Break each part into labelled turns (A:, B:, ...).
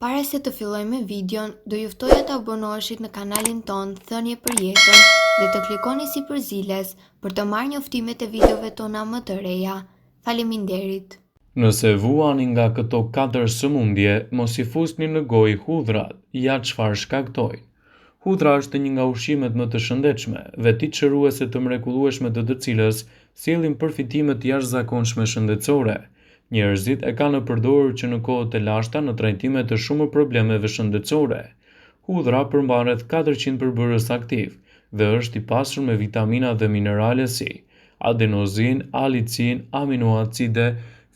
A: Para se të fillojmë me videon, do ju ftoja të abonoheshit në kanalin tonë Thënie për Jetën dhe të klikoni sipër ziles për të marrë njoftimet e videove tona më të reja. Faleminderit!
B: Nëse vuani nga këto katër sëmundje, mos i fusni në gojë hudhrat, ja çfarë shkaktojnë. Hudhra është një nga ushqimet më të shëndetshme, vetitë shëruese të mrekullueshme të të cilës sjellin përfitime të jashtëzakonshme shëndetësore. Njerëzit e kanë përdorur që në kohët e lashta në trajtime të shumë problemeve shëndetësore. Hudhra përmban rreth 400 përbërës aktivë dhe është i pasur me vitamina dhe minerale si adenozinë, alicinë, aminoacide,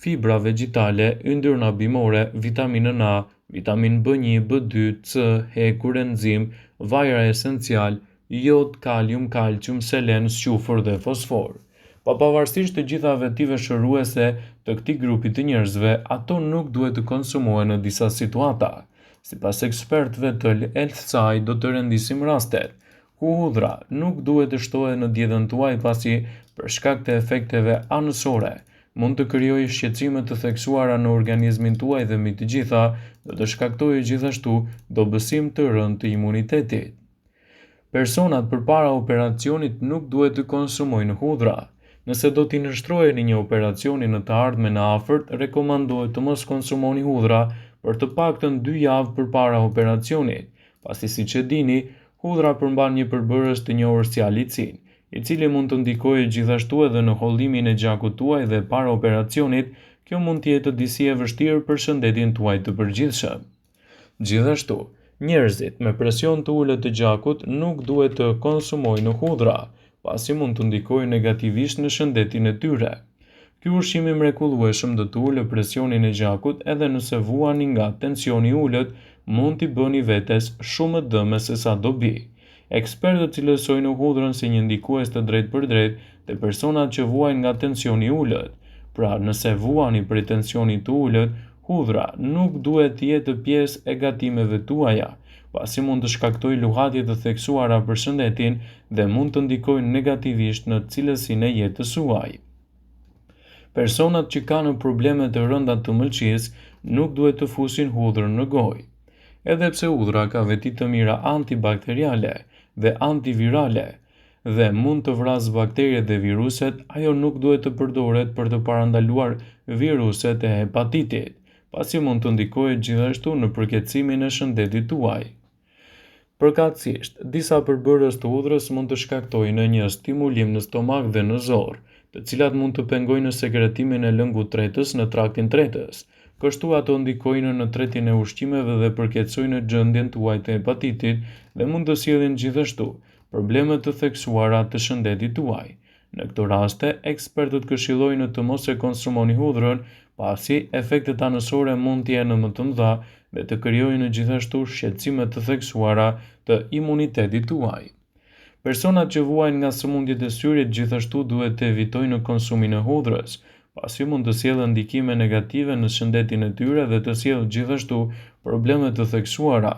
B: fibra vegjitale, yndyrna bimore, vitaminën A, vitaminë B1, B2, C, hekur, enzimë, vajra esencialë, jod, kalium, kalcium, selen, squfur dhe fosfor. Pa pavarësisht të gjitha vetive shëruese të këtij grupi të njerëzve, ato nuk duhet të konsumohen në disa situata. Sipas ekspertëve të Healthside do të rendisim rastet, ku hudhra nuk duhet të shtohet në dietën tuaj pasi për shkak të efekteve anësore mund të krijojë shqetësime të theksuara në organizmin tuaj dhe mbi të gjitha do të shkaktojë gjithashtu dobësim të rëndë të imunitetit. Personat përpara operacionit nuk duhet të konsumojnë hudhra. Nëse do t'i nënshtroheni një operacioni në të ardhmen e afërt, rekomandohet të mos konsumoni hudhra për të paktën 2 javë përpara operacionit, pasi siç e dini, hudhra përmban një përbërës të njohur si alicin, i cili mund të ndikojë gjithashtu edhe në hollimin e gjakut tuaj dhe para operacionit, kjo mund të jetë disi e vështirë për shëndetin tuaj të përgjithshëm. Gjithashtu, njerëzit me presion të ulët të gjakut nuk duhet të konsumojnë hudhra, pasi mund të ndikojë negativisht në shëndetin e tyre. Ky ushqim i mrekullueshëm do të ulë presionin e gjakut edhe nëse vuani nga tensioni i ulët, mund t'i bëni vetes shumë dëme sesa dobi. Ekspertët cilësojnë hudhrën si një ndikues të drejtpërdrejtë te personat që vuajnë nga tensioni i ulët. Pra, nëse vuani prej tensionit të ulët, hudhra nuk duhet të jetë pjesë e gatimeve tuaja, pasi mund të shkaktojë luhatje të theksuara për shëndetin dhe mund të ndikojë negativisht në cilësinë e jetës suaj. Personat që kanë probleme të rënda të mëlçisë nuk duhet të fusin hudhrën në gojë. Edhe pse hudhra ka veti të mira antibakteriale dhe antivirale dhe mund të vrasë bakteriet dhe viruset, ajo nuk duhet të përdoret për të parandaluar viruset e hepatitit, pasi mund të ndikojë gjithashtu në përkeqësimin e shëndetit tuaj. Përkatësisht, disa përbërës të hudhrës mund të shkaktojnë një stimulim në stomak dhe në zorrë, të cilat mund të pengojnë sekretimin e lëngut tretës në traktin tretës. Kështu ato ndikojnë në tretjen e ushqimeve dhe përkeqësojnë gjendjen tuaj të hepatitit dhe mund të sjellin gjithashtu probleme të theksuara të shëndetit tuaj. Në këto raste, ekspertët këshillojnë të mos e konsumoni hudhrën, pasi efektet anësore mund të jenë më të mëdha dhe të krijojnë gjithashtu shqetësime të theksuara të imunitetit tuaj. Personat që vuajnë nga sëmundjet e syrit gjithashtu duhet të evitojnë konsumin e hudhrës, pasi mund të sjellë ndikime negative në shëndetin e tyre dhe të sjellë gjithashtu probleme të theksuara.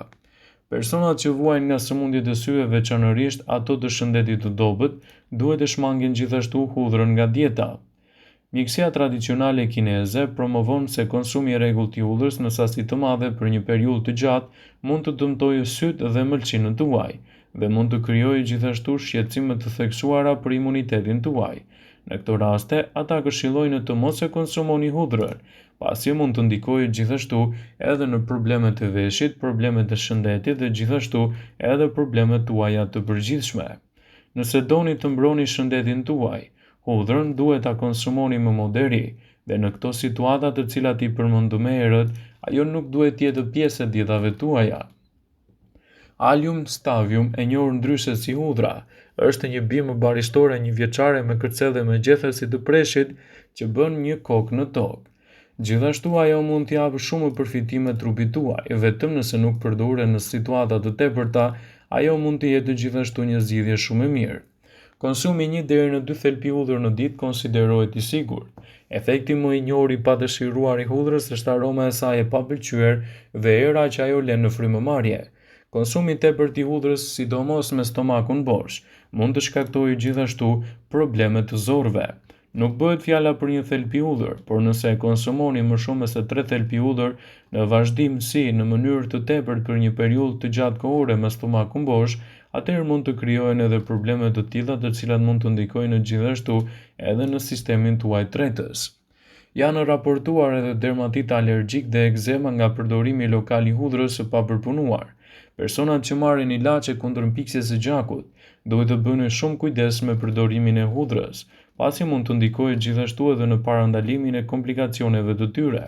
B: Personat që vuajnë nga sëmundjet e syve, veçanërisht ato të shëndetit të dobët, duhet të shmangin gjithashtu hudhrën nga dieta. Mjekësia tradicionale kineze promovon se konsumi i rregullt i hudhrës në sasi të madhe për një periudhë të gjatë mund të dëmtojë sytë dhe mëlçinë tuaj dhe mund të krijojë gjithashtu shqetësime të theksuara për imunitetin tuaj. Në këto raste, ata këshillojnë të mos e konsumoni hudhrën, pasi mund të ndikojë gjithashtu edhe në problemet e veshit, problemet e shëndetit dhe gjithashtu edhe problemet tuaja të përgjithshme. Nëse doni të mbroni shëndetin tuaj, hudhrën duhet ta konsumoni me moderi dhe në këto situata të cilat i përmendëm më herët, ajo nuk duhet të jetë pjesë e dietave tuaja. Allium sativum, e njohur ndryshe si hudhra, është një bimë barishtore njëvjeçare me kërcell me gjethe si të preshit që bën një kokë në tokë. Gjithashtu ajo mund t'i japë shumë përfitime trupit tuaj, vetëm nëse nuk përdoret në situata të tepërta, ajo mund të jetë gjithashtu një zgjidhje shumë e mirë. Konsumi i 1 deri në 2 thelpi hudhër në ditë konsiderohet i sigurt. Efekti më i njohur i padëshiruar i hudhrës është aroma e saj e papëlqyer dhe era që ajo lë në frymëmarrje. Konsumi i tepërt i hudhrës, sidomos me stomakun bosh, mund të shkaktojë gjithashtu probleme të zorrëve. Nuk bëhet fjala për një thelpi hudhër, por nëse e konsumoni më shumë se 3 thelpi hudhër në vazhdimësi në mënyrë të tepërt për një periudhë të gjatë kohore me stomakun bosh, atëherë mund të krijohen edhe probleme të tilla të cilat mund të ndikojnë gjithashtu edhe në sistemin tuaj tretës. Janë raportuar edhe dermatit alergjik dhe ekzema nga përdorimi lokal i hudhrës së papërpunuar. Personat që marrin ilaçe kundër mpiksjes së gjakut, duhet të bëjnë shumë kujdes me përdorimin e hudhrës, pasi mund të ndikojë gjithashtu edhe në parandalimin e komplikacioneve të tyre.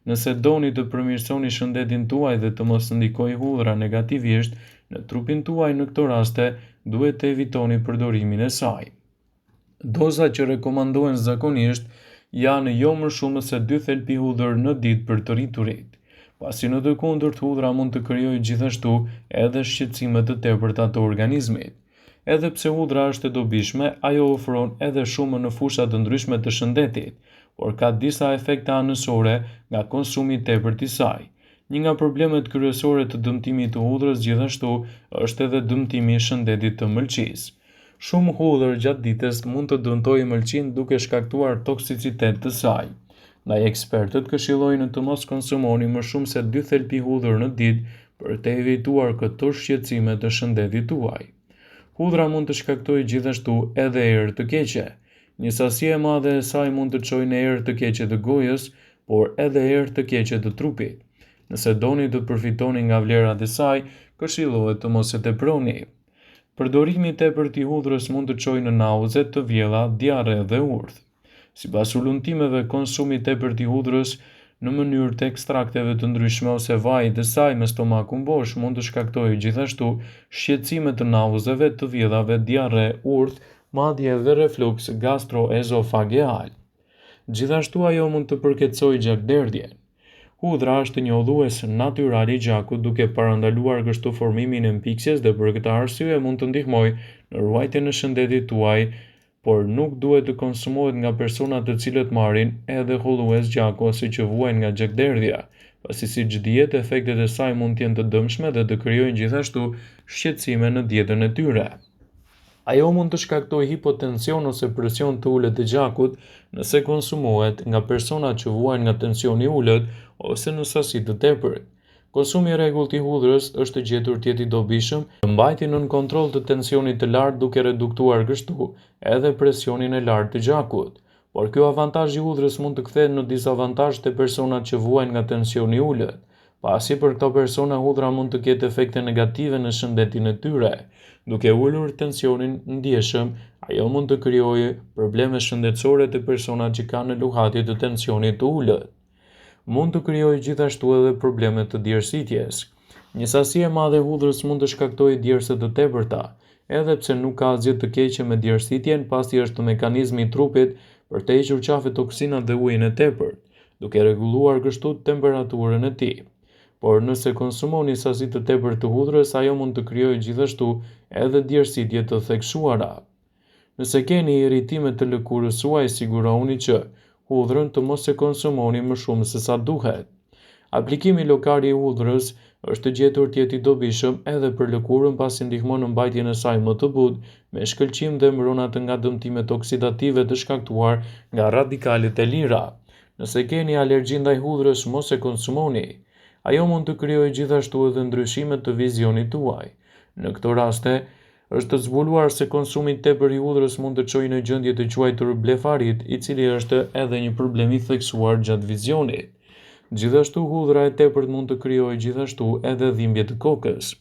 B: Nëse doni të përmirësoni shëndetin tuaj dhe të mos ndikojë hudhra negativisht në trupin tuaj në këto raste, duhet të evitoni përdorimin e saj. Dozat që rekomandohen zakonisht janë jo më shumë se 2 thelpi hudhër në ditë për të rriturit, pasi në të kundërt hudhra mund të krijojë gjithashtu edhe shqetësime të tepërta të organizmit. Edhe pse hudhra është e dobishme, ajo ofron edhe shumë në fusha të ndryshme të shëndetit, por ka disa efekte anësore nga konsumi i tepërt i saj. Një nga problemet kryesore të dëmtimit të hudhrës gjithashtu është edhe dëmtimi i shëndetit të mëlçisë. Shumë hudhër gjatë ditës mund të dëmtojë mëlçinë duke shkaktuar toksicitet të saj. Ndaj ekspertët këshillojnë të mos konsumoni më shumë se 2 thelpi hudhër në ditë për të evituar këto shqetësime të shëndetit tuaj. Hudhra mund të shkaktojë gjithashtu edhe erë të keqe. Një sasi e madhe e saj mund të çojë në erë të keqe të gojës, por edhe erë të keqe të trupit. Nëse doni të përfitoni nga vlerat e saj, këshillohet të mos e teproni. Përdorimi i tepërt i hudhrës mund të çojë në nauze, të vjella, diarre dhe urth. Sipas hulumtimeve, konsumi i tepërt i hudhrës në mënyrë të ekstrakteve të ndryshme ose vajit të saj me stomakun bosh mund të shkaktojë gjithashtu shqetësime të nauzeve, të vjellave, diarre, urth, madje edhe refluks gastroezofageal. Gjithashtu ajo mund të përkeqësojë gjakderdhjen. Hudhra është një hollues natyral i gjakut duke parandaluar kështu formimin e mpiksjes dhe për këtë arsye mund të ndihmojë në ruajtjen e shëndetit tuaj, por nuk duhet të konsumohet nga personat të cilët marrin edhe hollues gjaku ose që vuajnë nga gjakderdhja, pasi siç dihet efektet e saj mund të jenë të dëmshme dhe të krijojnë gjithashtu shqetësime në dietën e tyre. Ajo mund të shkaktojë hipotension ose presion të ulët të gjakut nëse konsumohet nga persona që vuajnë nga tensioni i ulët ose në sasi të tepërt. Konsumi i rregullt i hudhrës është gjetur të jetë i dobishëm në mbajtjen nën kontroll të tensionit të lartë duke reduktuar kështu edhe presionin e lartë të gjakut. Por ky avantazh i hudhrës mund të kthehet në disavantazh te personat që vuajnë nga tensioni i ulët, pasi për këto persona hudhra mund të ketë efekte negative në shëndetin e tyre. Duke ulur tensionin ndjeshëm, ajo mund të krijojë probleme shëndetësore te personat që kanë luhatje të tensionit të ulët. Mund të krijojë gjithashtu edhe probleme të djersitjes. Një sasi e madhe e hudhrës mund të shkaktojë djersë të tepërta, edhe pse nuk ka asgjë të keqe me djersitjen, pasi është mekanizmi i trupit për të hequr qafe toksinat dhe ujin e tepërt, duke rregulluar kështu temperaturën e tij. Por nëse konsumoni sasi të tepërt të hudhrës, ajo mund të krijojë gjithashtu edhe djersitje të theksuara. Nëse keni irritime të lëkurës suaj, sigurohuni që hudhrën të mos e konsumoni më shumë se sa duhet. Aplikimi lokal i hudhrës është gjetur të jetë i dobishëm edhe për lëkurën pasi ndihmon në mbajtjen e saj më të butë, me shkëlqim dhe mbron atë nga dëmtimet oksidative të shkaktuar nga radikalet e lira. Nëse keni alergji ndaj hudhrës, mos e konsumoni. Ajo mund të krijojë gjithashtu edhe ndryshime të vizionit tuaj. Në këto raste, është zbuluar se konsumi i tepër i hudhrës mund të çojë në gjendje të quajtur blefarit, i cili është edhe një problem i theksuar gjatë vizionit. Gjithashtu hudhra e tepërt mund të krijojë gjithashtu edhe dhimbje të kokës.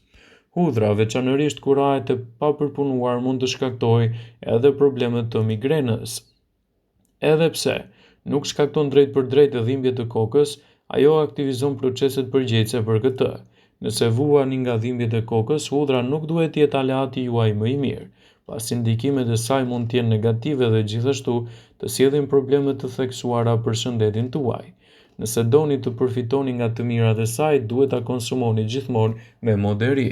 B: Hudhra, veçanërisht kur hahet e papërpunuar, mund të shkaktojë edhe probleme të migrenës. Edhe pse nuk shkakton drejtpërdrejt dhimbje të kokës, ajo aktivizon proceset përgjegjëse për këtë. Nëse vuani nga dhimbjet e kokës, hudhra nuk duhet të jetë aleati juaj më i mirë, pasi ndikimet e saj mund të jenë negative dhe gjithashtu të sjellin probleme të theksuara për shëndetin tuaj. Nëse doni të përfitoni nga të mirat e saj, duhet ta konsumoni gjithmonë me moderi.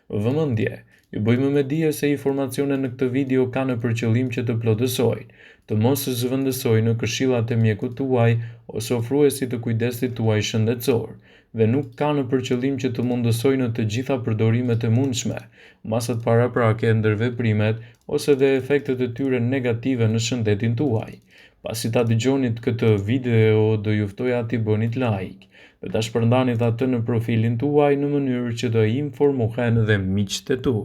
B: Vëmendje! Ju bëjmë me dije se informacionet në këtë video kanë për qëllim që të plotësojnë, të mos zëvendësojnë këshillat e mjekut tuaj ose ofruesit të kujdesit tuaj shëndetësor dhe nuk kanë për qëllim që të mundësojnë të gjitha përdorimet e mundshme, masat paraprake, ndërveprimet ose dhe efektet e tyre negative në shëndetin tuaj. Pasi ta dëgjonit këtë video, do ju ftoja t'i bënit like dhe ta shpërndanit atë në profilin tuaj në mënyrë që të informohen dhe miqtë e tu.